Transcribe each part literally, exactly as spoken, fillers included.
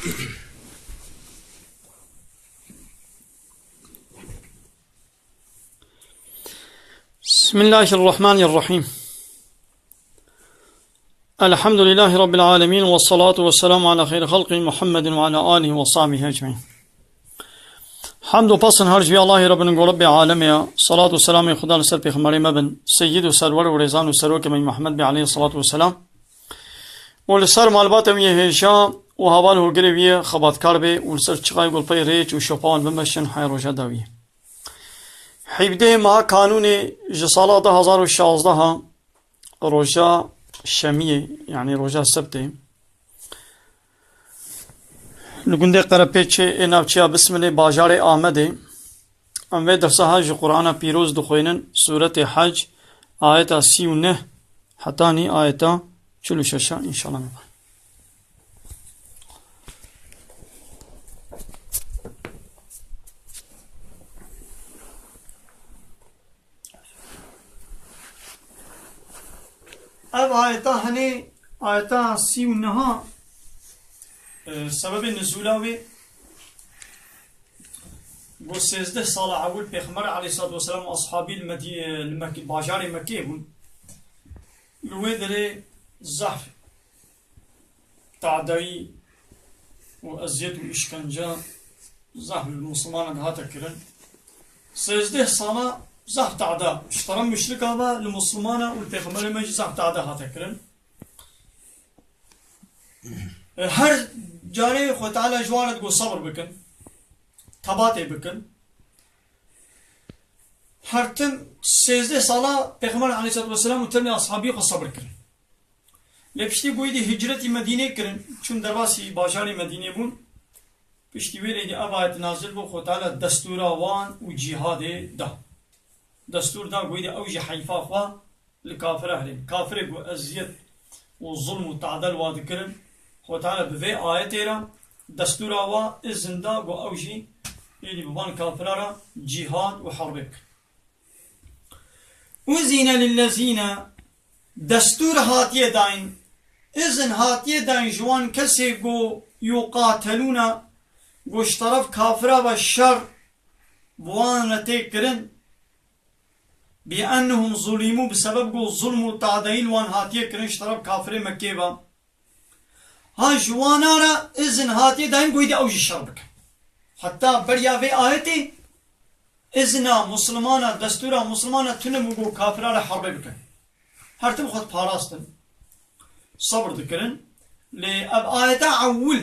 بسم الله الرحمن الرحيم. الحمد لله رب العالمين، والصلاة والسلام على خير خلقه محمد وعلى آله وصحبه أجمعين. Hamd û pesn her ji vî Allahê Rabbin ku Rebbê alemê ya. Salat û selamê Xuda li ser pêxemberê me bin, seyyid û serwer û rêzan û serokê me Muhammed bê aleyhi salatu ve selam. Û li ser malbata wî yê hêja û heval hûrgirê wî yê xebatkar bê û li ser çixayê ku li pey rêç û şopa wan bimeşin heya roja dawiyê. Hevdehê meha Kanûnê ji sala du hazar û şazdeh, roja şemiyê, yanî roja sebtê, li gundê Qerepêçê ê navçeya Bismilê, bajarê Amedê, em vê dersa ha ji Qur'ana Pîroz dixwînin, Sûretê Hec, ayeta sî û neh hetanî ayeta çil û şeş, înşallah. Ev ayeta henê, ayeta sî û neha, e, sebebê nizûla wê, got, sêzdeh sala ewil Pêxember aleyhissalatu vesselam û ashabî li Medî-, li Mek-, bajarê Mekkê bûn. Li wê derê zehf tadayî û eziyet û îşkence zehf li Mislimanan dihate kirin. Sêzdeh sala zehf tada ji tara muşrika ve li Mislimana û li Pêxemberê me jî zehf tada hate kirin. Her carê Xwe Teala ji wan re digot, sebir bikin, tebatê bikin. Her tim sêzdeh sala Pêxember aleyhissalatu vesselam û temê ashabî xwe sebir kirin. Lê piştî ku êdî hicretî Medînê kirin, çûn derbasî bajarê Medînê bûn, piştî wê êdî ev ayet nazil bû, Xwe Teala destûra wan û cîhadê da. Destûr da ku êdî ew jî heyfa xwe li kafira hilên. Kafirê ku eziyet û zulm û tadel wa dikirin, Xwe Teala bi vê ayetê re destûra wa, izin da ku ew jî êdî bi van kafira re cîhad û herbê bikin. Uzine lillezîne, destûr hatiye dayîn, izin hatiye dayîn ji wan kesê ku yuqatelûne, ku ji teref kafira ve şer bi wan re tê kirin, bi ennehum zulîmû, bi sebeb ku zulm û tadeyî li wan hatiye kirin ji teref kafirê Mekkê ve. Ha ji wana re izin hatiye dayîn ku êdî ew jî şer bikin. Heta beriya vê ayetê izina Muslimana, destûra Muslimana tune bû ku kafira re herbê bikin. Her tim xwe diparastin. Sebir dikirin. Lê ev ayeta ewil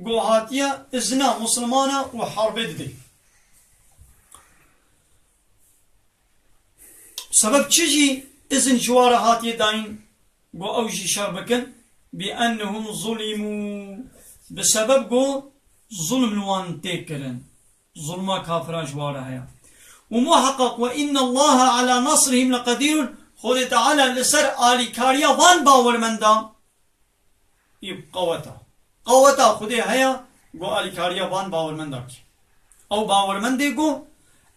ku hatiye izina Muslimana û herbê didê. Sebeb çi jî izin ji wan re hatiye dayîn ku ew jî şer bikin? Bi ennehum zulîmû. Bi sebeb ku zulm li wan tê kirin. Zulma kafira ji wan re heye. Û muheqeq, "Ve innallaha ala nasrihim leqedîrûn." Xwedê Teala li ser alîkariya van bawermenda î qeweta. Qeweta Xwedê heye ku alîkariya van bawermenda bike. Ew bawermendê ku,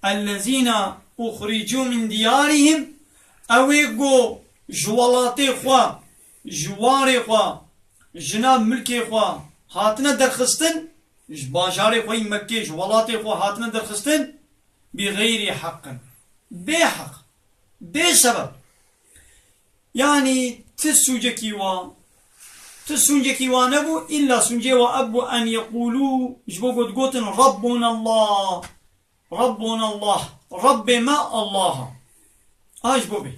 "Ellezîne uxricû min diyarihim", ew ê ku ji welatê xwe, ji warê xwe, ji nav milkê xwe hatine derxistin, ji bajarê xwe yî Mekkê, ji welatê xwe hatine derxistin, bi xeyrî heqin. Bê heq, bê sebeb. Yanî ti sûcekî wa, ti sûcekî wa nebû, îlla sûcê wa ev bû, en yeqûlû, ji bo ku digotin, "Rabbuna Allah, Rabbuna Allah, Rabbê me Allah a." A ji bo bê.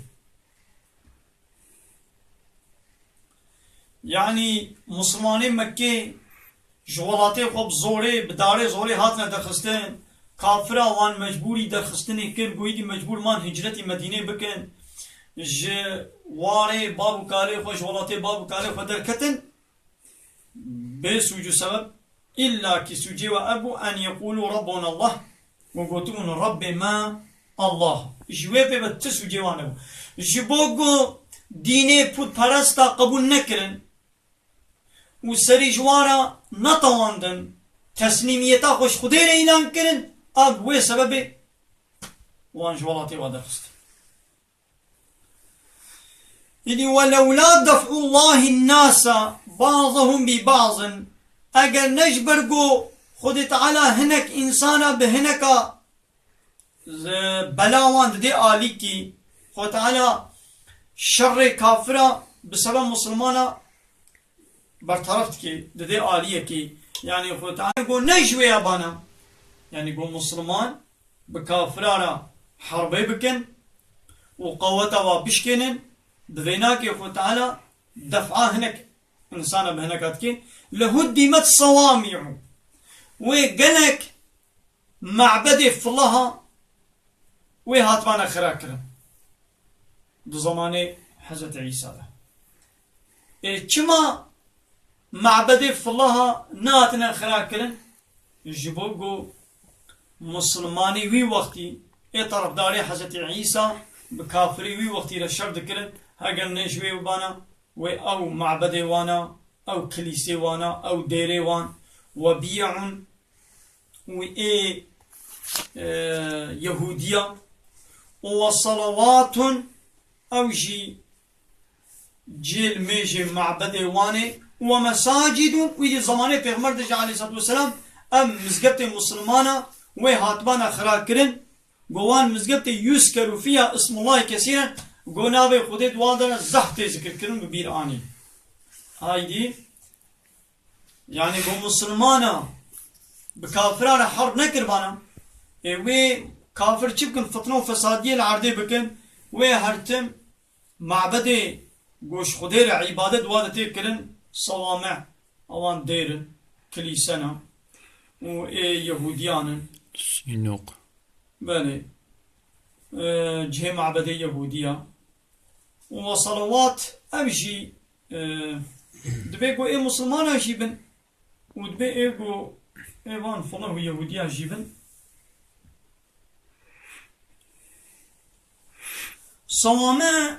Yanî Muslimanê Mekkê ji welatê xwe bi zorê, bi darê zorê hatine derxistin. Kafira wan mecbûrî derxistinê kir, ku êdî mecbûr man hicretî Medînê bikin. Ji warê bav û kalê xwe, ji welatê bav û kalê xwe derketin. Bê sûc û sebeb, îlla kî sûcê we ev bû, en yeqûlû Rabbuna Allah, ku gotibûn, "Rabbê me Allah." Ji wê pê ve ti sûcê wan hebû. Ji bo ku dînê pûtperesta qebûl nekirin û serî ji wan re netewandin teslîmiyeta xwe ji Xwedê re îlan kirin, a bi wê sebebê wan ji welatê wa derxistin. Êdî, "Ve lewlâ def'ullâhin nâse ba'zehum bi ba'zin." Eger ne ji ber ku Xwedê Teala hinek însana bi hineka bela wan didê alîkî, Xwedê Teala şerê kafira bi sebeb misilmana bertaraf dike, didê aliyekî. Yanî Xwedê Teala got ne ji wê ya bana. Yanî got misilman bi kafira re herbê bikin û qeweta wa bişkênin, bi vê nakê Xwedê Teala def'a hinek însana bi hineka dike. Lehuddimet sewami'u. Wê gelek mabedê filaha wê hatibana xira kirin. Di zemanê Hezretî Îsa de. Ê, çima mabedê filaha nehatine xira kirin? Ji bo ku misilmanê wî wextî ê terefdarê Hezretî Îsa bi kafirê wî wextî re şer dikirin, heger ne ji wê bibana, wê ew mabedê wana, ew kilîsê wana, ew dêrê wan, we biya'un, û ê, e, Yehûdiya, û we salawatun, ew jî cêl mêjê mabedê wan ê, û we mesacidun, wî di zemanê Pêxember de jî aleyhissalatu vesselam, em mizgeftê misilmana wê hatibana xira kirin, go wan mizgeftê yuzkeru fiha ismullahi kesîren, go navê Xwedê di wan de zehf tê zikirkirin bi bîr anî. Haydî, Yanî ku misilmana bi kafira re herb nekiribana, ê wê kafir çi bikin? Fitne û fesadiyê li erdê bikin, wê her tim mabedê ku ji Xwedê re îbadet wa de tê kirin, sewame, ewan dêr in, kilîse ne û ê Yehûdiyan in. Sînok. Belê. Ee, cihê mabedê Yehûdiya. Û we salawat, ev jî, e, dibê ku ê misilmana jî bin û dibê ê ku ê van filah û Yehûdiya jî bin. Sewame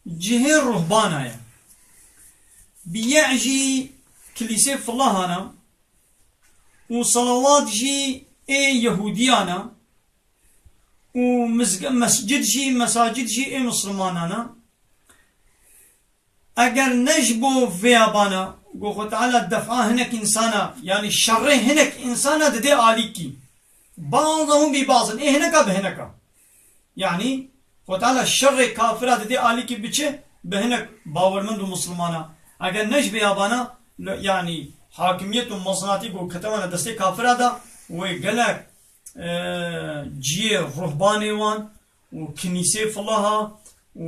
cihê ruhbana ye. Biye jî kilîsê filahana û salawat jî ê Yehûdiyan e. û mizge-, mescid jî, mesacid jî ê misilmanan e. Eger ne ji bo vêya bana, ku Xwe Teala def'a hinek însana, yanî şerê hinek însana didê alîkî. Bazahum bi bazin, ê hineka bi hineka. Yanî Xwe Teala şerê kafira didê alîkî bi çi? Bi hinek bawermend û misilmana. Eger ne ji vêya bana, le-, yanî hakimiyet û mezinatî ku ketewana destê kafira da, wê gelek e, ciyê ruhbanê wan û kinîsê filaha û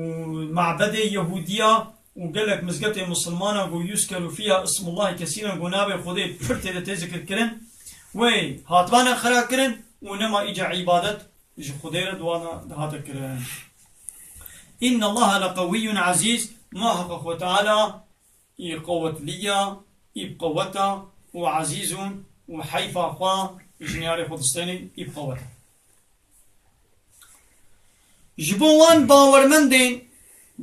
mabedê Yehûdiya û gelek mizgetê misilmana ku yuzkeru fiha ismullahi kesîran ku navê Xwedê pir tê de tê zikirkirin, wê hatibane xira kirin û nema îca îbadet ji Xwedê re di wana dihate kirin. Innallaha leqewiyyun ezîz, muhaqqeq Xwe Teala î qewetliya, î bi qeweta û ezîzûn û heyfa xwe ji niyarê xwe distênî, î bi qeweta. Ji bo wan bawermendên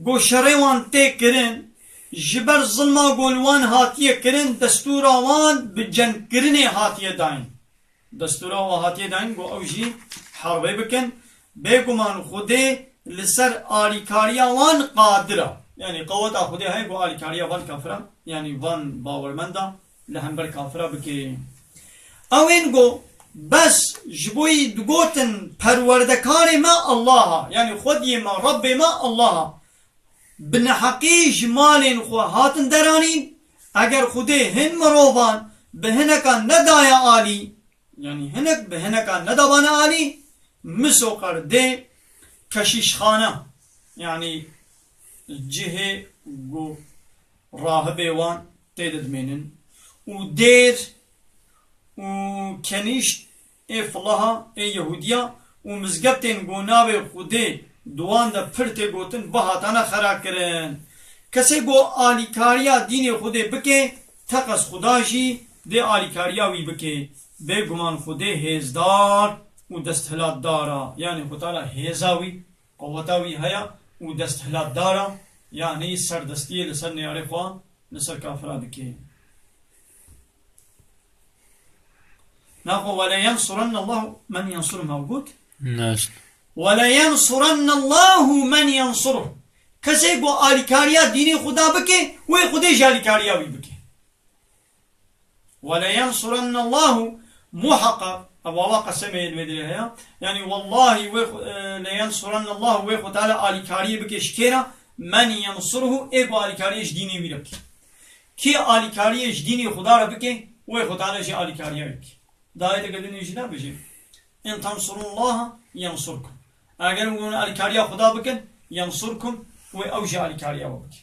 ku şerê wan tê kirin, ji ber zilma ku li wan hatiye kirin, destûra wan bi cengkirinê hatiye dayîn. Destûra wan hatiye dayîn ku ew jî herbê bikin. Bêguman Xwedê li ser alîkariya wan qadir e. Yanî qeweta Xwedê heye ku alîkariya van kafira, yanî van bawermenda li hember kafira bike. Ew ên ku bes ji bo yî digotin perwerdekarê me Allah a, yanî Xwediyê me, Rebbê me Allah a. Bi neheqî ji malên xwe hatin deranîn, eger Xwedê hin mirovan bi hineka nedaye alî, yanî hinek bi hineka nedabane alî, misoqer dê keşîşxane, yanî cihê ku rahibê wan tê de dimênin û dêr û kenîşt ê filaha ê Yehûdiya û mizgeftên ku navê Xwedê di wan de pir tê gotin, bihatane xera kirin. Kesê ku alîkariya dînê Xwedê bike, teqez Xuda jî dê alîkariya wî bike. Bêguman Xwedê hêzdar û desthilatdar a. Yanî Xwedala hêza wî, qeweta wî heye û desthilatdar a, yanî serdestiyê li ser neyarê xwe li ser kafira dike. Naxwe, "Wele yensurennallahu men yensuruh" me got? Naşt. "Wele yensurennallahu men yensuruh." Kesê ku alîkariya dînê Xuda bike, wê Xwedê jî alîkariya wî bike. وَلَيَنْصُرَنَّ اللّٰهُ, muhaqqaq, ev wawa qesemê li wê derê heye. Yanî wellahî wê xwe, e, لَيَنْصُرَنَّ اللّٰهُ, wê Xwe Teala alîkariyê bike ji kê re? مَنْ يَنْصُرُهُ, ê ku alîkariyê ji dînê wî re bike. Kê alîkariyê ji dînê Xuda re bike, wê Xwe Teala jî alîkariya wî bike. Di ayeteke din jî nabêje, اِنْ تَنْصُرُوا اللّٰهَ يَنْصُرْكُمْ. Eger hûn alîkariya Xuda bikin, يَنْصُرْكُمْ, wê ew jî alîkariya we bike.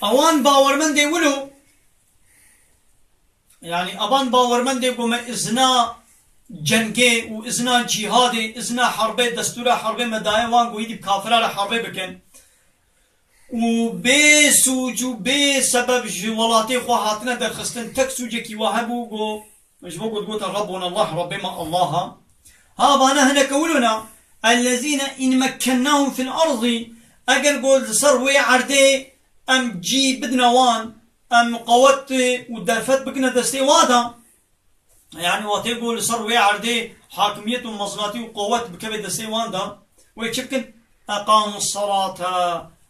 Ewan bawermendê wilo, yanî evan bawermendê ku me izna cengê û izna cîhadê, izna herbê, destûra herbê me daye wan ku hîdî bi kafira re herbê bikin. Û bê sûc û bê sebeb ji welatê xwe hatine derxistin, tek sûcekî wa hebû, got, ji bo ku digote Rabbuna Allah, Rabbê me Allah a. Ha, vana hineke wilo ne, اَلَّذ۪ينَ اِنْ مَكَّنَّاهُمْ فِي الْأَرْضِ, eger got li ser wê erdê em cî bidine wan, em qewet û derfet bikine destê wa de, Yanî, wextê ku li ser wê erdê hakimiyet û mezinatî û qewet bikeve destê wan de, wê çi bikin? اَقَامُوا الصَّلَاةَ,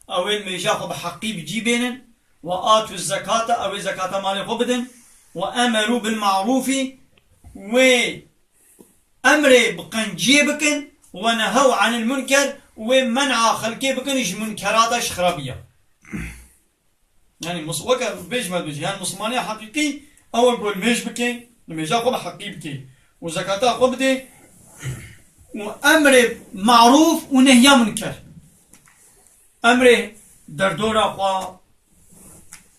ew ê li mêja xwe bi heqî bi cî bênin, وَآتُوا الزَّكَاةَ, ew ê zekata malê xwe bidin, وَأَمَرُوا بِالْمَعْرُوفِ, wê emrê bi qenciyê bikin, وَنَهَوْا عَنِ الْمُنْكَرِ, wê men'a xelkê bikin ji munkerata, ji xirabiya. Yanî mus-, weke bêj me bêjî, yanî Muslimaniya heqîqî ew e ku li mêj bike, li mêja xwe bi heqî bike û zekata xwe bide û emrê marûf û nehya munker. Emrê derdora xwe,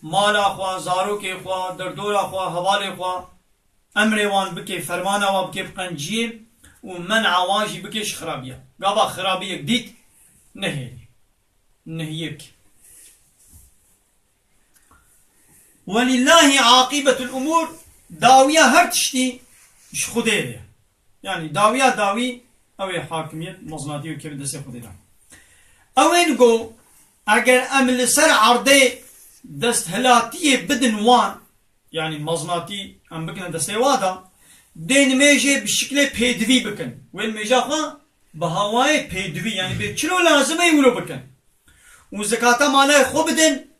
mala xwe, zarokê xwe, derdora xwe, hevalê xwe, emrê wan bike, fermana wan bike bi qenciyê û men'a wan jî bike ji xirabiya. Gava xirabiyek dît, nehêlî. Nehyek. وَلِلَّهِ عَاقِبَةُ الْأُمُورِ, dawiya her tiştî ji Xwedê re ye. Yanî dawiya dawî ew ê hakimiyet, mezinatî û kevin destê Xwedê de. Ew ên ku eger em li ser erdê desthilatiyê bidin wan, yanî mezinatî em bikine destê wa de, dê nimêjê bi şiklê pêdivî bikin. Wê nimêja xwe bi hawayê pêdivî, yanî bê çilo lazim ê wilo bikin. Û zekata malê xwe bidin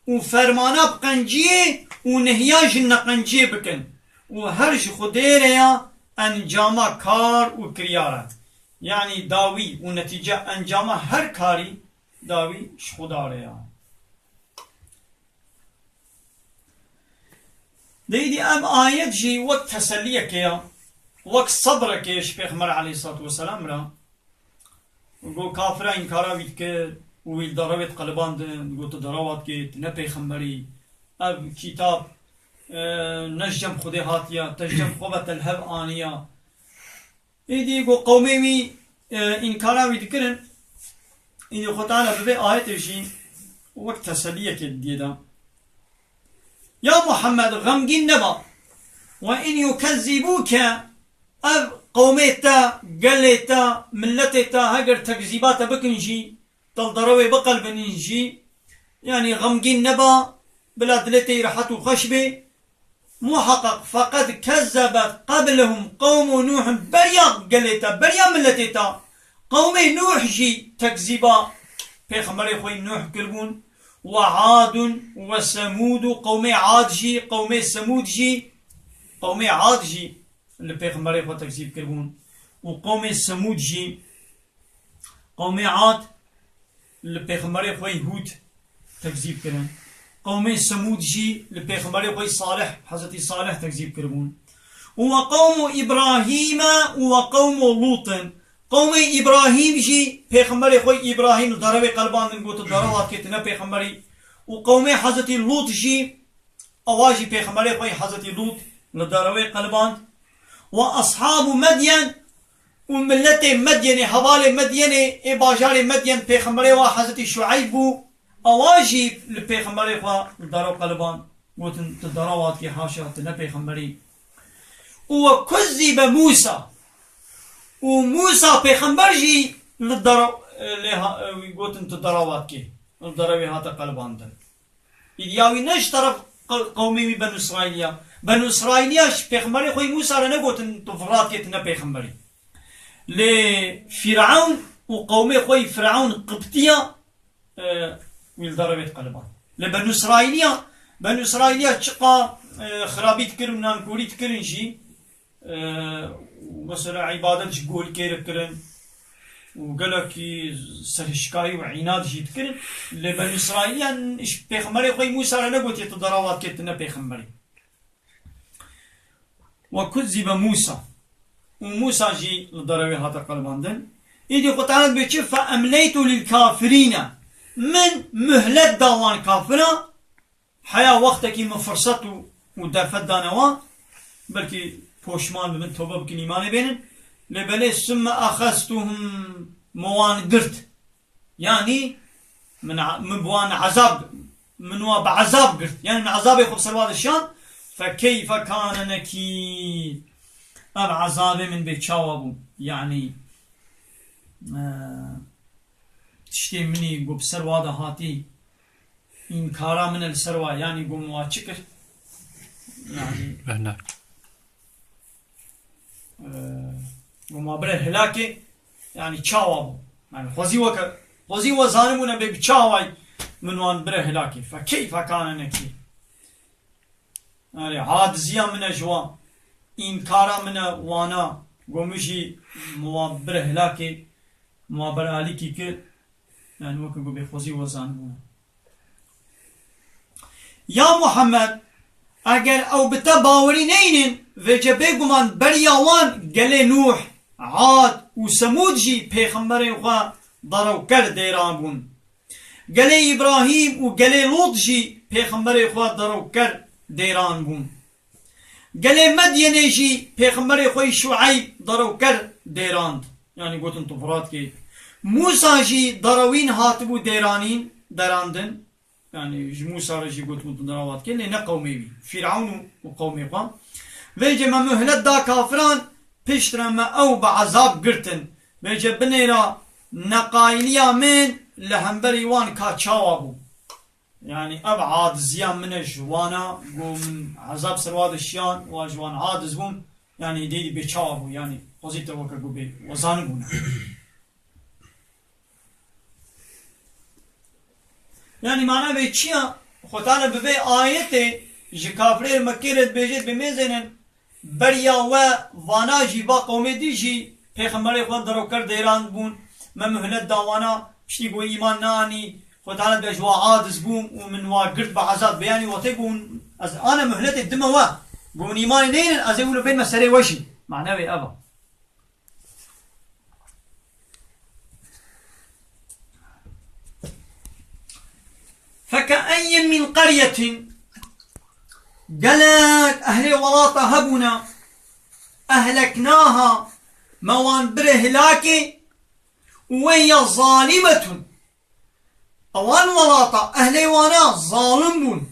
û fermana bi qenciyê û nehya ji neqenciyê bikin. Û her ji Xwedê re ya encama kar û kiryar e. Yanî dawî û netîce, encama her karî dawî ji Xweda re ya. Dê îdî ev ayet jî wek teselliyekê ya, wek sebrekê ji Pêxember aleyhissalatu vesselam re. Got, kafira înkara wî dikir û wî li derewê diqelibandin, digot, tu derewa dikê, tu ne pêxemberî. Ev kîtab, e, ne ji cem Xwedê hatiye, te ji cem xwe ve te li hev aniya. Êdî ku qewmê wî, e, înkara wî dikirin, êdî Xwe Teala bi vê ayetê jî wek teselliyekê didiyê de. Ya Muhammed, xemgîn neba. Ve in yukezzîbûke, ev qewmê te, gelê te, miletê te, heger tekzîba te bikin jî, te li derewê biqelibînin jî, yanî xemgîn neba, bila dilê te yî rehet û xweş bê. Muheqeq, feqed kezzebet qeblehum qewmu Nuhin, beriya gelê te, beriya miletê te, qewmê Nuh jî tekzîba pêxemberê xwe yî Nuh kiribûn. Ve Adun ve Semûd û qewmê Ad jî, qewmê Semûd jî, qewmê Ad jî li pêxemberê xwe tekzîb kiribûn. Û qewmê Semûd jî, qewmê Ad li pêxemberê xwe yî Hûd tekzîb kirin. Qewmê Semûd jî li pêxemberê xwe yî Salih, Hezretî Salih tekzîb kiribûn. Û ve qewmu Îbrahîme û ve qewmu Lûtin. Qewmê Îbrahîm jî pêxemberê xwe yî Îbrahîm li derewê qelibandin, gotin, derewa dikê, tu ne pêxemberî. Û qewmê Hezretî Lût jî, ewa jî pêxemberê xwe yî Hezretî Lût li derewê qeliband. Ve eshabû Medyen û miletê Medyenê, hevalê Medyenê, ê bajarê Medyen, pêxemberê wa Hezretî Şueyb bû, ewa jî li pêxemberê xwe li derew qeliband, gotin, tu derewa dikê, haşa, tu ne pêxemberî. Û ve kuzzîbe Mûsa. Û Mûsa pêxember jî li derew, lê ha-, wî gotin, tu derewa dikê. Li derewê hate qelibandin. Îdiya wî ne ji teref qe-, qewmê wî Benu Îsraîl ya. Benu Îsraîliya ji pêxemberê xwe yî Mûsa re negotin, tu virat kê, tu ne pêxemberî. Lê Fîrewn û qewmê xwe yî Fîrewn Qibtiya, e, wî li derevê diqeliband. Lê Benu Îsraîliya, Benu Îsraîliya çiqa, e, xirabî dikirin û nankorî dikirin jî, e, û mesela îbadet ji golkê re kirin û gelekî serhişkayî û înad jî dikirin. Lê Benu Îsraîliyan ji pêxemberê xwe yî Mûsa re negotiye, tu derevat kê, tu ne pêxemberî. Ve kuzzibe Mûsa. Û Mûsa jî li derevê hate qelibandin. Îdî Xwe Teala dibê çi? Fe emleytu lil kafirîne. Min muhlet da wan kafira. Heya wextekî min firset û, û derfet dane wan. Belkî poşman bibin, tobe bikin, îmanê bênin. Lê belê summe axeztuhum, min wan girt. Yanî min, min bi wan ezab, min wan bi ezab girt. Yanî min ezabê xwe bi ser wan de şand. Fe keyfe kane nekîr. Ev ezabê min bê çawa bû? Yanî, e, tiştê min î ku bi ser wan de hatî, înkara min e li ser wan, yanî ku min wan çi kir? Yanî, Ehlak. e, ku min wan bire hilakê, yanî çawa bû? Yanî xwezî weke, xwezî we zanibûne bê bi çawayî min wan bire hilakê. Fe keyfe kane nekîr. Yanî aciziya min e ji wan, înkara min e wana, ku min jî min wan bire hilakê, min wan ber alîkî kir, yanî weke ku bêxwezî we zanibûne. Ya Muhammed, eger ew bi te bawerî neynin, vêce bêguman beriya wan gelê Nûh, Ad û Semûd jî pêxemberên xwe derewker dêran bûn. Gelê Îbrahîm û gelê Lût jî pêxemberê xwe derewker dêran bûn. Gelê Medyenê jî pêxemberê xwe yî Şueyb derewker dêrand. Yanî gotin, tu virat kê. Mûsa jî derewîn hatibû dêranîn, derandin. Yanî ji Mûsa re jî gotibû, tu derevat kê, lê ne qewmê wî. Fîrewn û, û qewmê xwe. Vêce me muhlet da kafiran, piştre me ew bi ezab girtin. Vêce binêra neqayiliya min li hemberî wan ka çawa bû. Yanî ev aciziya min e ji wana, ku min ezab ser wan de şiyan, wan ji wan aciz bûm. Yanî dêdî bê çawa bû, yanî xwezî te weke ku bê, we zanibûne. Yanî mana vê çi ya? Xwe Teala bi vê ayetê ji kafirê Mekkê re dibêje, dibê mêzênin, beriya we vana jî, va qewmê dî jî pêxemberê xwe derewker dêran bûn. Me muhlet da wana, piştî ku îman neanî, Xwe Teala dibê ji wa aciz bûm û min wa girt bi ezab. Beyanî wextê ku hûn, ez ana muhletê dime we, ku hûn îmanê neynin, ez ê wilo bênme serê we jî. Mana vê ev e. Feke'eyyin min qeryetin, gelek ehlê welata hebûne, ehleknaha, me wan bire hilakê, û we hiye zalimetun, ewan welata, ehlê wana zalim bûn.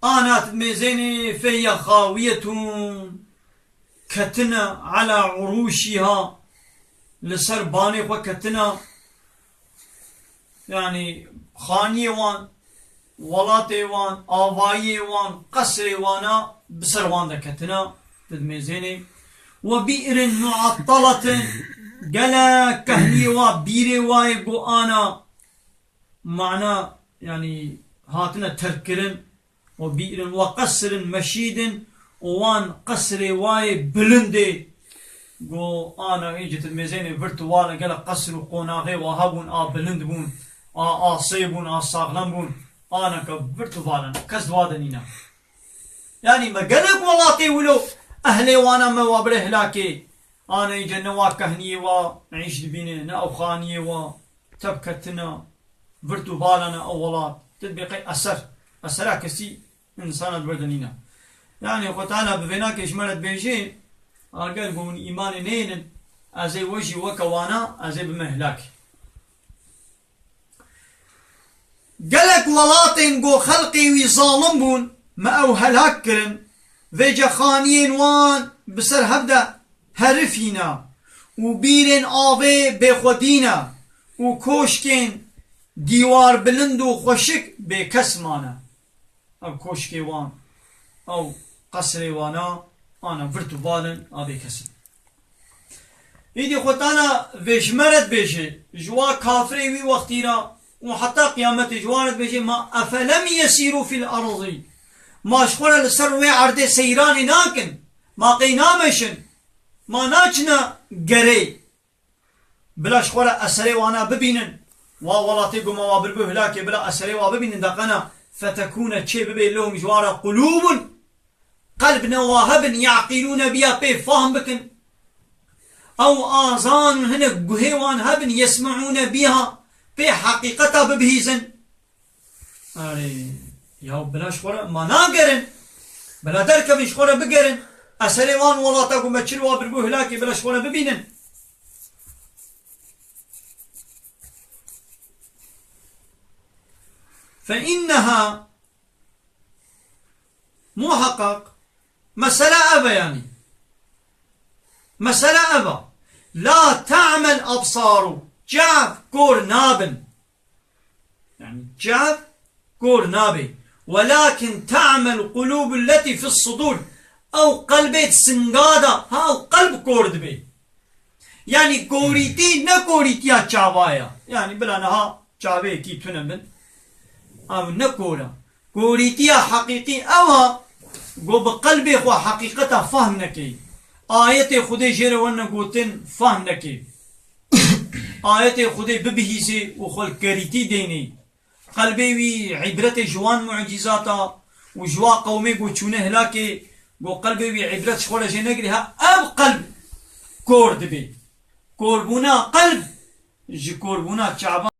Ana tu mêzênê fe hiye xawiyetun, ketine, ala urûşîha, li ser banê xwe ketine. Yanî xaniyê wan, welatê wan, avayiyê wan, qesrê wana bi ser wan de ketine, tu dimêzênê. We bî'rin mu'etteletin, gelek kehniyê wa, bîrê wa yê ku ana, mana, yanî hatine terkkirin. We bî'rin, we qesrin meşîdin, û wan qesrê wayê bilindê. Go ana, êcî tu mêzênê virt û vala gelek qesr û qonaxê wa hebûn, a bilind bûn, a asê bûn, a saxlem bûn. Ana ke virt û vala ne, kes di wa de nîne. Yanî me gelek welatê wilo ehlê wana me wa bire hilakê. Ana êce ne wa kehniyê wa îş dibîne, ne ew xaniyê wa tevketine, virt û vala ne ew welat. Tu dibê qey eser. Esera kesî însana di wir de nîne. Yanî Xwe Teala bi vênakê ji me re dibêje, eger ku hûn îmanê neyênin, ez ê we jî weke wana, ez ê bime hilak. Gelek welatên ku xelqê wî zalim bûn, me ew helak kirin, vêce xaniyên wan bi ser hev de herifîna û bîrên avê bêxwedî ne û koşkên dîwar bilind û xweşik bêkes mane. Ev koşkê wan, Ew qesrê wana ana virt û balin a bê kesin. Îdî xwe tana vêjmeret bêje, ji wa kafirê wî wextî re û heta qiyametê ji wan re dibêje, ma efelem yesîrû fîl erdî. Ma ji xwe re li ser wê erdê seyranê nakin? Ma qey nameşin? Ma naçine gerê? Bila ji xwe re eserê wana bibînin. Wa welatê ku me wa birbû hilakê, bila eserê wa bibînin, deqena fetekûne çê bibe lehum ji wan re qulûbun. Qelb ne wa hebin, ye'qîlûne biha, pê fahm bikin. Ew azan, hinek guhê wan hebin, yesme'ûne biha, pê heqîqeta bibihîzin. Erê, ya bila ji xwe re ma nagerin. Bila derkevin ji xwe re bigerin. Eserê wan welata ku me çil wa birbû hilakê bila ji xwe re bibînin. Fe inneha muhaqqaq mesele ev e yanî. Mesele ev e. La ta'mel absaru. Çav kor nabin. Yani çav kor nabe. Welakin ta'mel qulûbul letî fis sudur. Ew qelbê singa da, ha ew qelb kor dibe. Yani korîtî ne korîtiya çava ya. Yani bila niha çavê yekî tune bin. Ew ne kor e. Korîtiya heqîqî ew e, ku bi qelbê xwe heqîqeta fehm nekey. Ayetê Xwedê jê re wene gotin, fehm nekey. Ayetê Xwedê bibihîzê û xwe li kerîtî deynê. Qelbê wî îbretê ji wan mucîzata û ji wa qewmê ku çûne hilakê, ku qelbê wî îbret ji xwe re jê negirê, ha ev qelb kor dibe. Korbûna qelb ji korbûna çavan